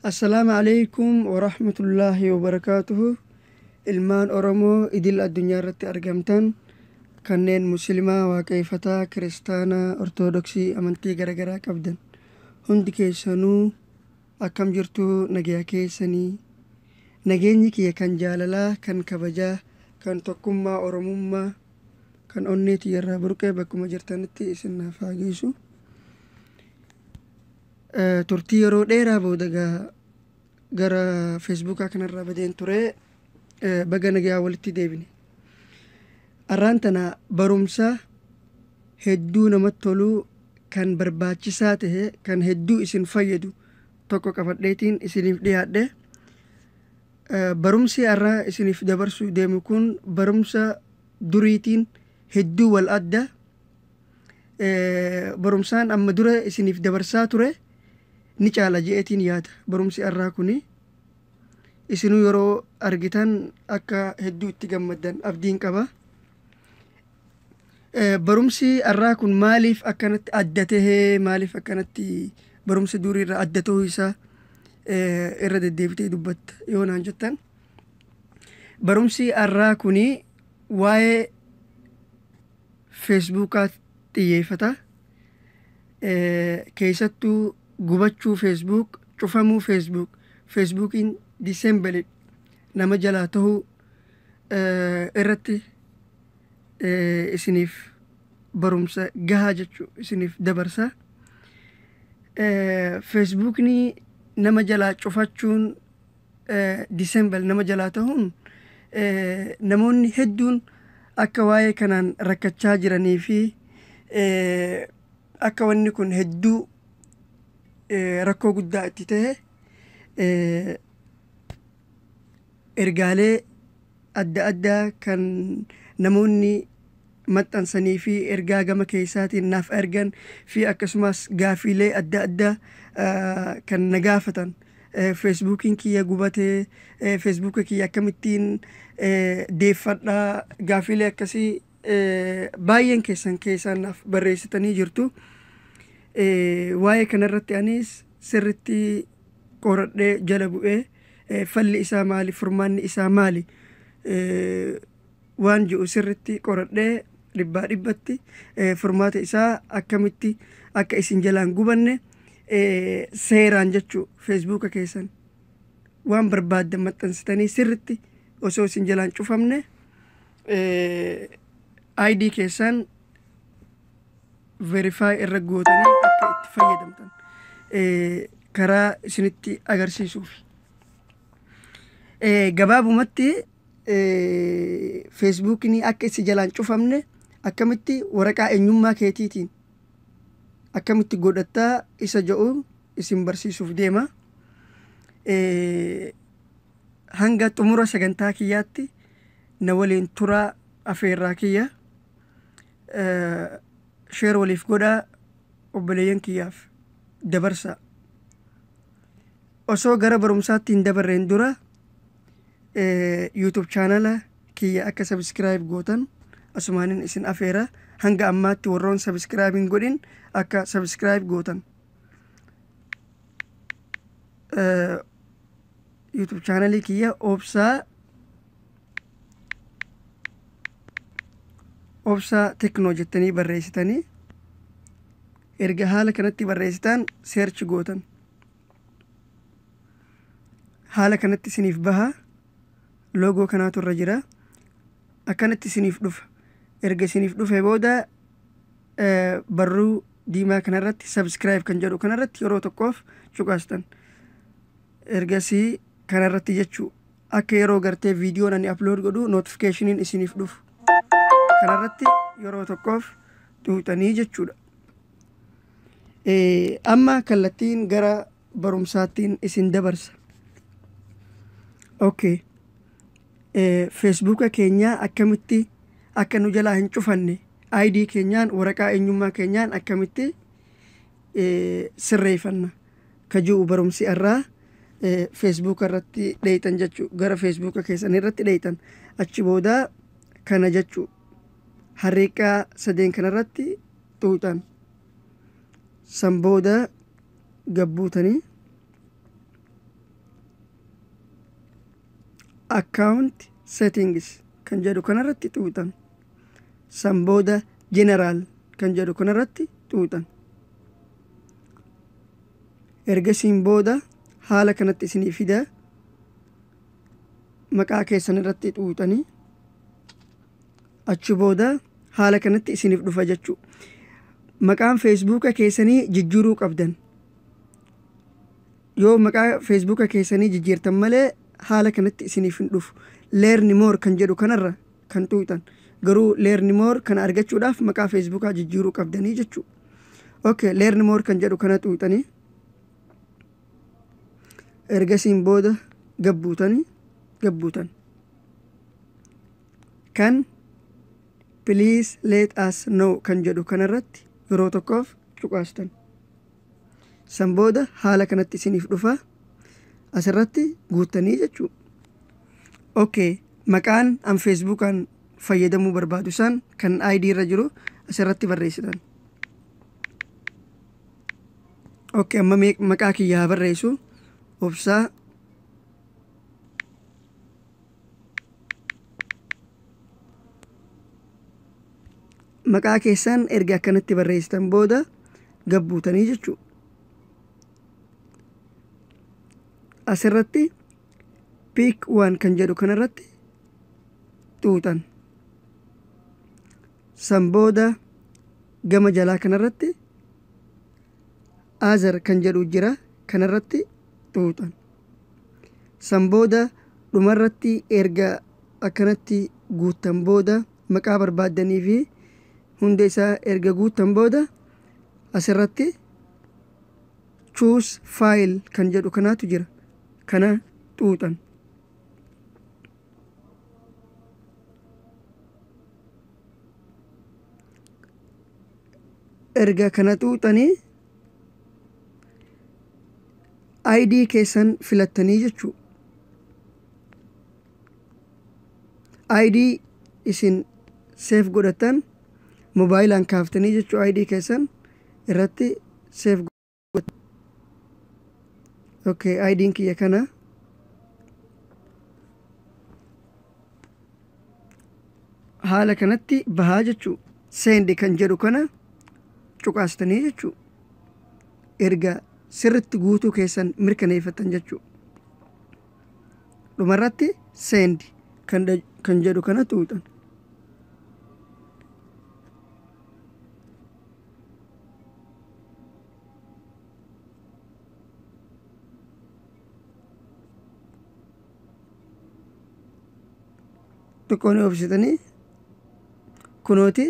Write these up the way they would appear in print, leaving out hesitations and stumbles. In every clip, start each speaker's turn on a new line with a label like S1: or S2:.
S1: Assalaamu alaikum warahmatullaahi wabarakaatuhu. Ilmaan Oromoo idil addunyaa irratti argamtan, kanneen Muslimaa, Waaqeffataa, Kiristaanaa, Ortodoksii, amantii garaagaraa qabdan, hundi keessanuu akkam jirtu? Nagaya keessanii? Nageenyi kiyya kan jaalalaa, kan kabajaa, kan tokkummaa Oromummaa, kan onnee tiyyarraa burqee bakkuma jirtanitti isin naaf haa geessu. Turtii yeroo dheeraa booda gara Feesbuukaa kanarraa badeen ture. Baga nagayaa walitti deebine. Arraan tana barumsa hedduu namatti toluu, kan barbaachisaa tahe, kan hedduu isin fayyadu tokko qabadheetiin isiniif dhiyaadhe. Barumsi har'a isiniif dabarsuu deemu kun barumsa duriitiin hedduu wal adda. Barumsaan amma dura isiniif dabarsaa ture ni caala je'eetiin yaada. Barumsi har'aa kuni isinuu yeroo argitan akka hedduu itti gammaddan abdiin qaba. Barumsi har'aa kun maaliif akkanatti adda tahee, maaliif akkanatti barumsa durii irraa adda ta'uu isaa irra deddeebitee dubbatta yoo naan jettan, barumsi har'aa kuni waa'ee Feesbuukaa xiyyeeffata. Keessattuu gubachuu Facebook, cufamuu Facebook, Feesbuukiin disable nama jalaa tahuu irratti isiniif barumsa gahaa jechuu isiniif dabarsa. Feesbuukni nama jalaa cufachuun, disable nama jalaa tahuun, namoonni hedduun akka waa'ee kanaan rakkachaa jiranii fi akka wanni kun hedduu rakkoo guddaa itti tahe ergaalee adda addaa kan namoonni maxxansanii fi ergaa gama keessaatiin naaf ergan fi akkasumas gaafiilee adda addaa kan na gaafatan, Feesbuukiin kiyya gubatee, Feesbuuka kiyya akkamittiin deeffadhaa, gaafiilee akkasii baay'een keessan keessaan naaf barreessitanii jirtu. Waa'ee kanarratti anis sirritti qoradhee jala bu'ee, falli isaa maali, furmaanni isaa maali waan ji'u sirritti qoradhee, dhibbaa dhibbatti furmaata isaa akkamitti akka isin jalaan gubanne seeraan jechuu, Feesbuuka keessan waan barbaaddan maxxansitanii sirritti osoo isin jalaan cufamne ID keessan verify irra gootanii akka itti fayyadamtan karaa isinitti agarsiisuuf. Gabaabumatti Feesbuukni akka isin jalaan cufamne akkamitti waraqaa eenyummaa keetiitiin akkamitti godhattaa isa jedhu isin barsiisuuf deema. Hanga xumura sagantaa kiyyaatti na waliin turaa afeerraa kiyya. Share waliif godhaa, obboleeyyan kiyyaaf dabarsaa. Osoo gara barumsaatti hin dabarreen dura YouTube channel kiyya akka subscribe gootan asumaanin isin afeera. Hanga ammaatti warroon subscribe hin godhin akka subscribe gootan. YouTube channelii kiyya Obsaa Teknoo jettanii barreessitanii, erga haala kanatti barreessitan search gootan. Haala kanatti isiniif baha. Loogoo kanaatu irra jira. Akkanatti isiniif dhufa. Erga isiniif dhufe booda barruu diimaa kanarratti, subscribe kan jedhu kanarratti yeroo tokkoof cuqaastan. Ergasii kanarratti jechuu, akka yeroo gartee viidiyoon ani upload godhu notificationiin isiniif dhufu, kanarratti yeroo tokkoof tuuxanii jechuudha. Amma kallattiin gara barumsaattiin isin dabarsa. Okay. Feesbuuka keenyaa akkamitti akka nu jalaa hin cufanne ID keenyaan, waraqaa eenyummaa keenyaan akkamitti sirreeffanna ka ji'u barumsi irraa. Feesbuuka irratti dheeytan jechuu, gara Feesbuuka keessan irratti dheeytan. Achi booda kana jechuu, harriiqaa sadeen kanarratti xuuxan. San booda gabbuutanii Account settings kan jedhu kanarratti xuuxan. San booda general kan jedhu kanarratti xuuxan. Ergasiin booda haala kanatti isinii fida. Maqaa keessan irratti xuuxanii achi booda haala kanatti isiniif dhufa jechuu. Maqaan Feesbuuka keessanii jijjiiruu qabdan. Yoo maqaa Feesbuuka keessanii jijjiirtan malee haala kanatti isiniif hin dhufu. Learn more kan jedhu kanarra kan xuuxan. Garuu learn more kana argachuudhaaf maqaa Feesbuukaa jijjiiruu qabdanii jechuu. Okay, learn more kan jedhu kana xuuxanii ergasiin booda gabbuutanii gabbuutan. Kan please let us know kan jedhu kanarratti yeroo tokkoof cuqaastan. San booda haala kanatti isiniif dhufa. Asirratti guuttanii jechuu. Okay, maqaan an Feesbuukaan fayyadamuu barbaadu san kan ID irra jiru asirratti barreessitan. Okay, amma maqaa kiyya haa barreessu. Obsaa maqaa keessan erga akkanatti barreessitan booda gabbuutanii jechuu. Asirratti pick one kan jedhu kanarratti xuuxan. San booda gama jalaa kanarratti other kan jedhu jira, kanarratti xuuxan. San booda dhumarratti erga akkanatti guuttan booda, maqaa barbaaddanii fi hunda isaa erga guuttan booda, asirratti choose file kan jedhu kanaatu jira, kana xuuxan. Erga kana xuuxanii ID keessan filattanii jechuu. ID isin save godhattan moobaayilaan kaaftanii jechuu, ID keessan irratti save godhatan. Okay, ID'n kiyya kana. Haala kanatti bahaa jechuu. Send kan jedhu kana cuqaastanii jechuu. Erga sirritti guutuu keessan mirkaneeffatan jechuu. Dhumarratti send kan jedhu kana xuuxan. Xiqqoo ni obsitanii, kunooti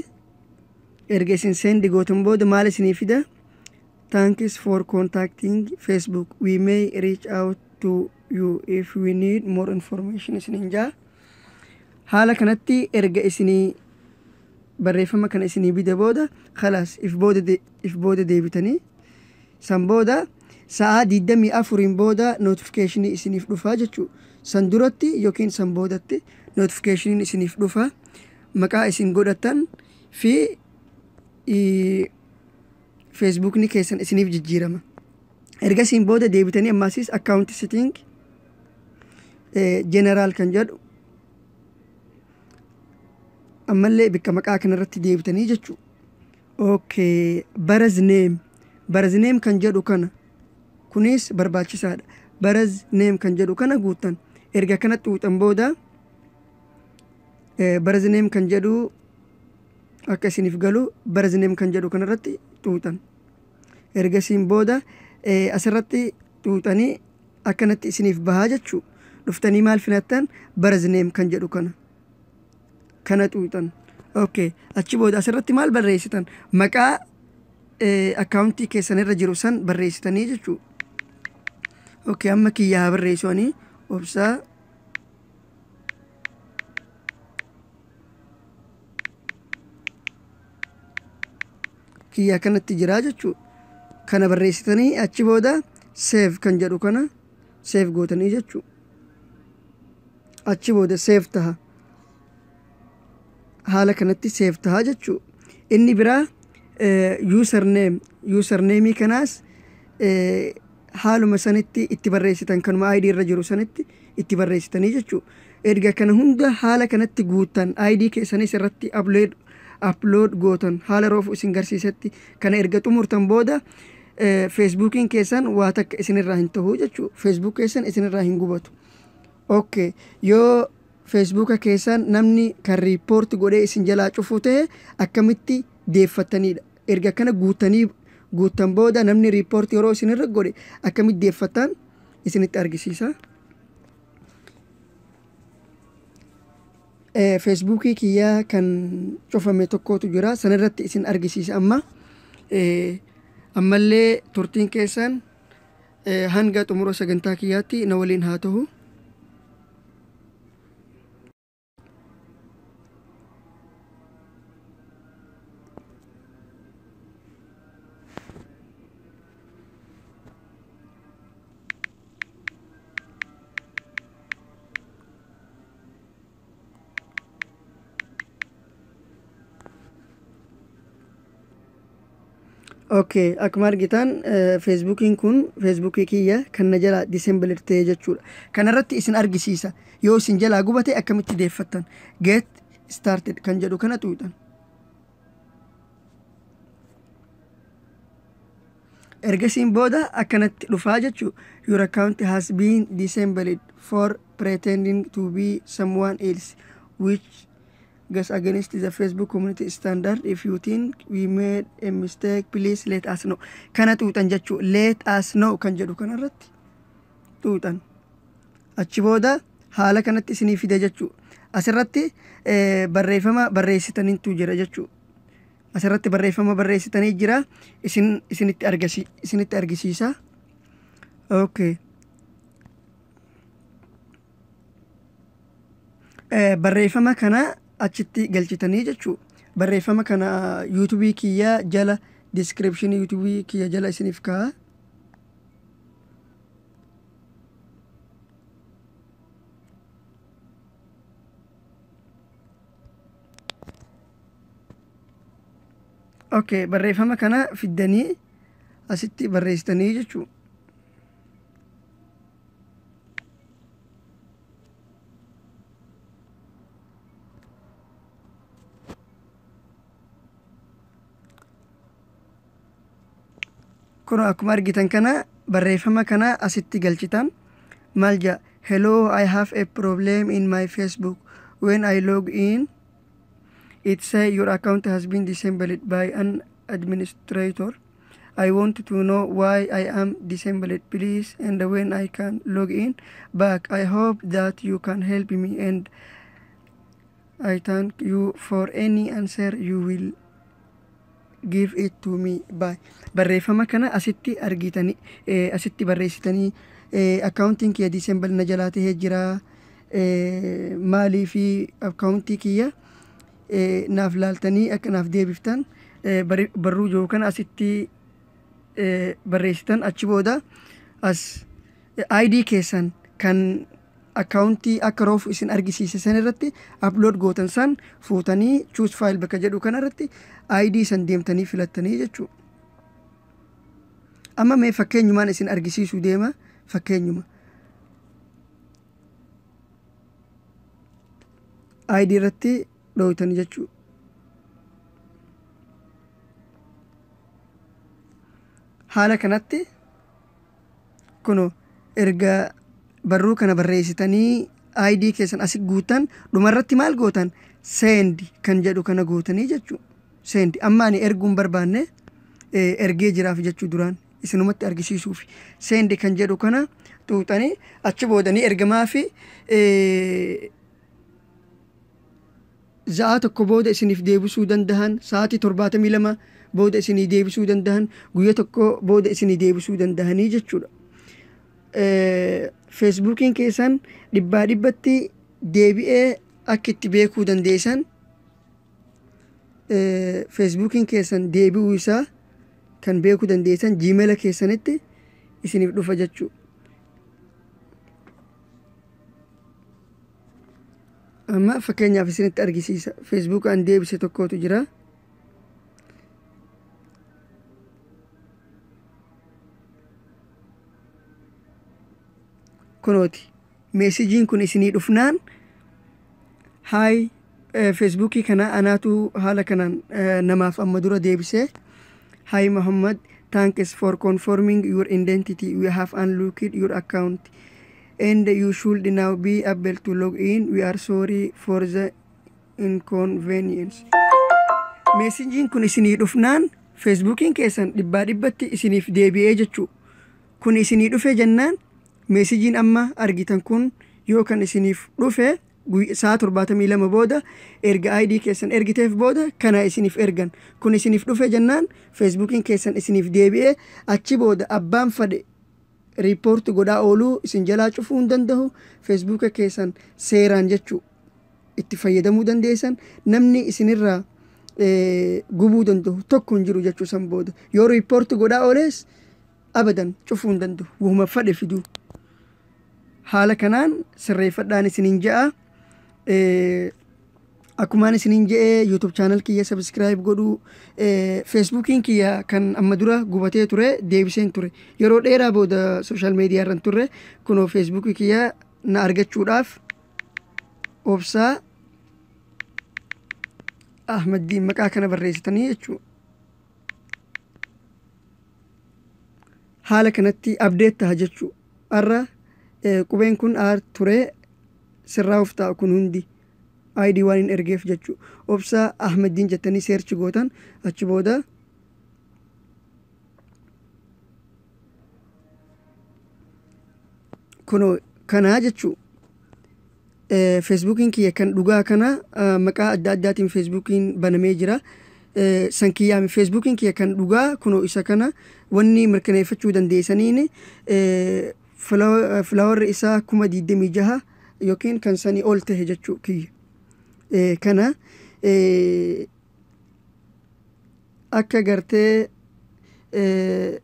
S1: erga isin send gootan booda maal isinii fida? "Thanks for contacting Facebook. We may reach out to you if we need more information" isiniin jaa. Haala kanatti erga isinii barreeffama kana isinii bide booda, khalaas, if booda deebitanii san booda sa'aa 24n booda notificationii isiniif dhufaa jechuu. San duratti yookiin san boodatti notificationiin isiniif dhufa, maqaa isin godhattan fi Feesbuukni keessan isiniif jijjiirama. Ergasiin booda deebitanii ammaasis account setting, general kan jedhu ammallee bikka maqaa kanarratti deebitanii jechuu. Okay, birth name, birth name kan jedhu kana kunis barbaachisaadha. Birth name kan jedhu kana guuttan. Erga kana xuuxan booda birth name kan jedhu akka isiniif galu birth name kan jedhu kanarratti xuuxan. Ergasiin booda asirratti xuuxanii akkanatti isiniif bahaa jechuu. Dhuftanii maal filattan? Birth name kan jedhu kana xuuxan. Okay, achi booda asirratti maal barreessitan? Maqaa akkaawuntii keessan irra jiru san barreessitanii jechuu. Okay, amma kiyyaa haa barreessu ani. Obsaa kiyyaa kanatti jiraa jechuu. Kana barreessitanii achi booda save kan jedhu kana save gootanii jechuu. Achi booda save taha. Haala kanatti save taha jechuu. Inni biraa username, usernameii kanaas haaluma sanitti itti barreessitan, kanuma ID irra jiru sanitti itti barreessitanii jechuu. Erga kana hunda haala kanatti guuttan, ID keessanis irratti upload gootan, haala roofu isin garsiisetti kana erga xumurtan booda, Feesbuukiin keessan waa takka isinirraa hin ta'u jechuudha. Facebook keessan isinirraa hin gubatu. Okay, yoo Feesbuuka keessan namni kan report godhee isin jalaa cufu ta'e akkamitti deeffattanidha? Erga kana guutanii guuttan booda namni report yeroo isinirra godhe akkamitti deeffattan isinitti argisiisa. Feesbuukii kiyyaa kan cufame tokkotu jira, sanirratti isin argisiisa amma. Ammallee turtiin keessan hanga xumura sagantaa kiyyaatti na waliin haa ta'u. Okay, akkuma argitan Feesbuukiin kun Feesbuukii kiyya kan na jalaa disabled ta'e jechuudha. Kanarratti isin argisiisa. Yoo isin jalaa gubate akkamitti deeffattan? Get started kan jedhu kana tuuxan. Ergasiin booda akkanatti dhufaa jechuu: "Your account has been disabled for pretending to be someone else, which goes against the Facebook community standard. If you think we made a mistake, please let us know." Kana tuuxan jechuu, "Let us know" kan jedhu kanarratti tuuxan. Achi booda haala kanatti isinii fida jechuu. Asirratti barreeffama barreessitaniitu jira jechuu. Asirratti barreeffama barreessitanii jira, isin isinitti argisiisa. Okay. Barreeffama kana achitti galchitanii jechuu. Barreeffama kana yuutuubii kiyya jala, description yuutuubii kiyya jala isiniif kaa'a. Okay, barreeffama kana fiddanii asitti barreessitanii jechuu. Kun akkuma argitan kana barreeffama kana asitti galchitan. Maal jedha? "Hello, I have a problem in my Facebook. When I log in, it say your account has been disabled by an administrator. I want to know why I am disabled, please, and when I can log in back. I hope that you can help me and I thank you for any answer you will give it to me. Bye." Barreeffama kana asitti argitanii, asitti barreessitanii, akkaawuntiin kiyya disable na jalaa tahee jira, maalii fi akkaawuntii kiyya naaf laaltanii akka naaf deebiftan barruu jiru kana asitti barreessitan. Achi booda as ID keessan kan akkaawuntii akka roofu isin argisiise san irratti upload gootan san fuutanii "choose file" bakka jedhu kana irratti ID san deemtanii filattanii jechuudha. Amma mee fakkeenyumaan isin argisiisuu deema, fakkeenyuma. ID irratti dhooytanii jechuudha. Haala kanatti kunoo erga barruu kana barreessitanii ID keessan asi guutan, dhumarratti maal gootan? "Send" kan jedhu kana gootanii jechuudha. Send. Amma ani erguun barbaanne, ergee jiraaf jechuu, duraan isinumatti argisiisuuf. "Send" kan jedhu kana tuuxanii achi boodanii ergamaa fi sa'aa 1 booda isiniif deebisuu dandahan, sa'aatii 72 booda isinii deebisuu dandahan, guyyaa 1 booda isinii deebisuu dandahanii jechuudha. Feesbuukiin keessan dhibbaa dhibbatti deebi'ee akka itti beekuu dandeessan, Feesbuukiin keessan deebi'uu isaa kan beekuu dandeessan jiimeela keessanitti isiniif dhufa jechuudha. Amma fakkeenyaaf isinitti argisiisa. Feesbuukaan deebise tokkotu jira. Kunooti. Meesijiin kun isinii dhufnaan Hi, Feesbuukii kana anaatu haala kanaan namaaf amma dura deebisee. "Hi Muhammad, thanks for confirming your identity. We have unlocked your account and you should now be able to log in. We are sorry for the inconvenience." Meesinjiin kun isinii dhufnaan Feesbuukiin keessan dhibbaa dhibbatti isiniif deebi'ee jechuu. Kun isinii dhufe jennaan, meesijiin amma argitan kun yoo kan isiniif dhufe, sa'a 72 booda erga ID keessan ergiteef booda kana isiniif ergan. Kun isiniif dhufe jennaan Feesbuukiin keessan isiniif deebi'ee, achi booda abbaan fadhe report godhaa ooluu isin jalaa cufuu hin danda'u. Feesbuuka keessan seeraan jechuu itti fayyadamuu dandeessan. Namni isinirraa gubuu danda'u tokko hin jiru jechuu. San booda yoo report godhaa ooles abadan cufuu hin danda'u, wahuma fadhe fiduu. Haala kanaan sirreeffadhaan isiniin ja'a. Akkumaan isiniin je'ee, YouTube channel kiyya subscribe godhuu. Feesbuukiin kiyya kan amma dura gubatee ture deebiseen ture. Yeroo dheeraa booda social media irra turre. Kunoo Feesbuukii kiyya na argachuudhaaf Obsaa Ahmaddiin maqaa kana barreessitanii jechuudha. Haala kanatti update ta'a jechuudha. Har'a qubeen kun aar ture, sirraa'uuf ta'a kun hundi ID waan hin ergeef jechuudha. Obsaa Ahmaddiin jettanii search gootan. Achi booda kunoo kanaa jechuu. Feesbuukiin kiyya kan dhugaa kana. Maqaa adda addaatiin Feesbuukiin banamee jira. San kiyyaami. Feesbuukiin kiyya kan dhugaa kunoo isa kana. Wanni mirkaneeffachuu dandeessaniin followerri isaa 26,000 yookiin kan sanii ol tahe jechuu kiyya. Kana akka gartee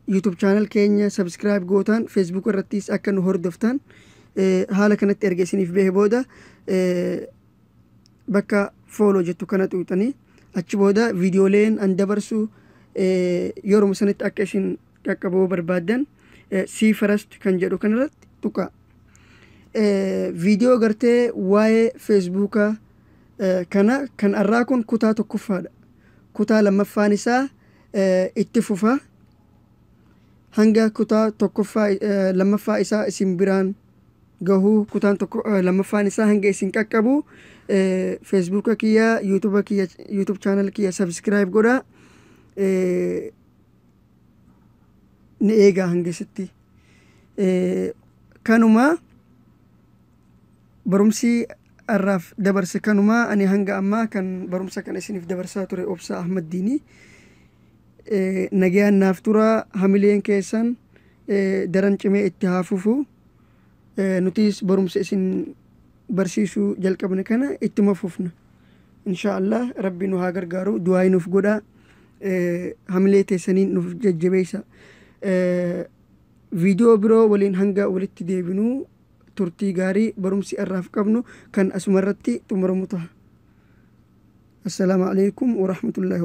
S1: YouTube channel keenya subscribe gootan, Facebook irrattis akka nu hordoftan. Haala kanatti erga isiniif bahe booda bakka follow jettu kana xuuxanii, achi booda viidiyooleen an dabarsu yeroo sanitti akka isin qaqqabuu barbaaddan see first kan jedhu kanarratti tuqa. Viidiyoo gartee waa'ee Feesbuukaa kana kan arraa kun kutaa tokkoffaadha. Kutaa lammaffaan isaa itti fufa. Hanga kutaa tokkoffaa lammaffaa isaa isin biraan gahuu, kutaan tokko lammaffaan isaa hanga isin qaqqabu, Feesbuuka kiyya, yuutuuba kiyya, YouTube channel kiyya subscribe godhaa. Ni eegaa hangasitti. Kanuma barumsi har'aaf dabarse kanuma. Ani hanga ammaa kan barumsa kana isiniif dabarsaa ture Obsaa Ahmad Diinii. Nagayaan naaf tura. Hamileen keessan daran cimee itti haa fufu. Nutis barumsa isin barsiisuu jalqabne kana ittuma fufna. Insha Allah Rabbi nu haa gargaaru. Du'aa nuuf godhaa. Hamilee teessaniin nuuf jajjabeessa. Viidiyoo biroo waliin hanga walitti deebinuu turtii gaarii. Barumsi har'aaf qabnu kan asumarratti xumuramu ta'a. Assalaamu alaikum warahmatullaahi.